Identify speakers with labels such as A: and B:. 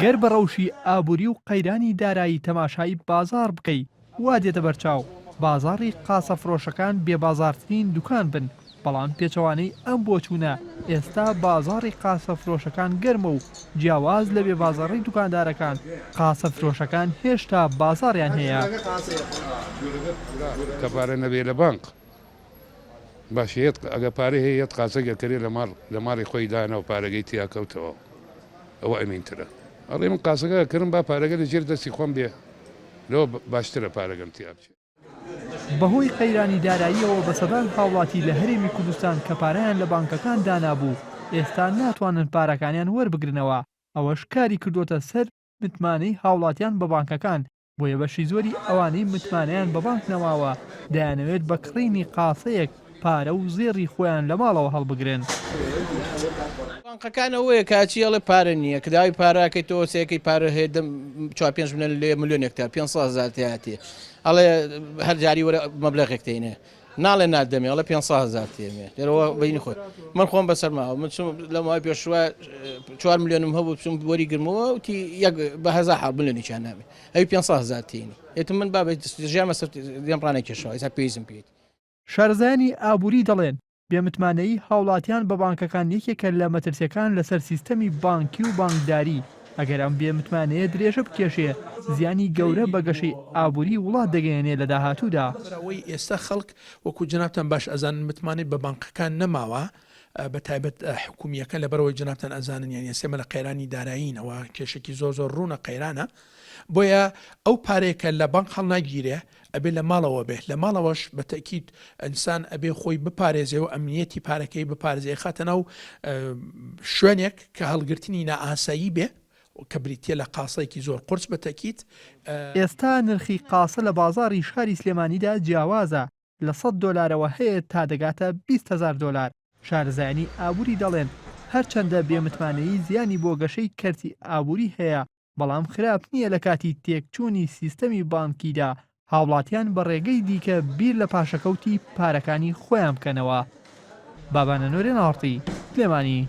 A: گەر بە ڕەوشی ئابووری و قەیرانی دارایی تەماشای بازاڕ بکەی، وا دێتە بەرچاو بازاڕی قاسەفرۆشەکان بێبازاڕترین دوکان بن، بەڵام پێچەوانەی ئەم بۆچوونە ئێستا بازاڕی قاسەفرۆشەکان گەرمە و جیاواز لە بێبازاڕی دوکاندارەکان، قاسەفرۆشەکان هێشتا بازاڕیان هەیە.
B: کە پارە نەبێ لە بانق باشە یەت ئەگە پارەی هەیە یەت قاسەک ئەکەرێ لە ماڵ لە ماڵی خۆی دانا و پارەگەی تیا کەوتەوە ئەوە ئەمینترە ئەڵێ من قاسەکە ئەکەرم با پارەگە لە ژێر دەستی خۆم بێ لەوە باشترە پارەگەم تیا بچێ.
A: بەهۆی قەیرانی داراییەوە بە سەدان هاوڵاتی لە هەرێمی کوردستان کە پارەیان لە بانکەکان دانابوو ئێستا ناتوانن پارەکانیان وەربگرنەوە، ئەوەش کاری کردۆتە سەر متمانەی هاوڵاتیان بە بانکەکان بۆیە بەشی زۆری ئەوانەی متمانەیان بە بانک نەماوە دەیانەوێت بە کڕینی قاسەیەک پارە و زێڕی خۆیان لە ماڵەوە هەڵبگرن.
C: بانقەکان ئەوەیە کە ئەچی ئەڵێ پارە نییە کە داوای پارە ئەکەی تۆ سێکەی پارە هەیە دە چوار پێنج ملیۆن لێ ملیۆنێک تا 500 هەزار تیاتی ئەڵێ هەر جاری وەرە مەبلەغێک تێنێ ناڵێ نادەمێ ئەڵێ 500 هەزار تێمێ لێرەوە بینی خۆی من خۆم بەسەر ماوە من چوم لە ماوەی پێشوە چوار ملیۆنم هەبوو چوم وەری گرمەوە وتی یەک بە هەزار حاڵ ملیۆنێکیان نابێ ئەوی 500 هەزار تێنی ئێتم من بابەت ژیانمە سەر لێم ڕانەکێشەوە ئێستا پێویستم پێیەتی.
A: شارەزایانی ئابووری دەڵێن، بێ متمانەیی هاوڵاتیان بە بانکەکان یەکێکە لە مەترسیەکان لەسەر سیستەمی بانکی و بانکداری، ئەگەر ئەم بێ متمانەیە درێژە بکێشێ زیانی گەورە بە گەشەی ئابوری وڵات دەگەیەنێ لە داهاتوودا.
D: لەبەرئەوەی ئێستا خەڵک وەکو جەنابتان باش ئەزانن متمانەی بە بانقەکان نەماوە بە تایبەت حکومییەکە لەبەرئەوەی جەنابتان ئەزانن یانی ئێستا ئێمە لە قەیرانی دارایین ئەوە کێشێکی زۆر زۆر ڕوونە قەیرانە بۆیە ئەو پارەیە کە لە بانق هەڵناگیرێ ئەبێ لە ماڵەوە بێ لە ماڵەوەش بە تەئکید ئینسان ئەبێ خۆی بپارێزێ و ئەمنیەتی پارەکەی بپارێزێ ئەیخاتە ناو شوێنێک کە هەڵگرتنی نائاسایی بێ کە بریتیە لە قاسەیەکی زۆر قورس بە تەئکید.
A: ئێستا نرخی قاسە لە بازاڕی شاری سلێمانیدا جیاوازە، لە سەد دۆلارەوە هەیە تا دەگاتە 20 هەزار دۆلار، شارەزایانی ئابوری دەڵێن، هەرچەندە بێ متمانەیی زیانی بۆ گەشەی کەرتی ئابوری هەیە، بەڵام خراپ نییە لە کاتی تێکچوونی سیستەمی بانکیدا هاوڵاتیان بە ڕێگەی دیکە بیر لە پاشەکەوتی پارەکانی خۆیان بکەنەوە. بابانە نۆرێن ئاڕتی، سلێمانی.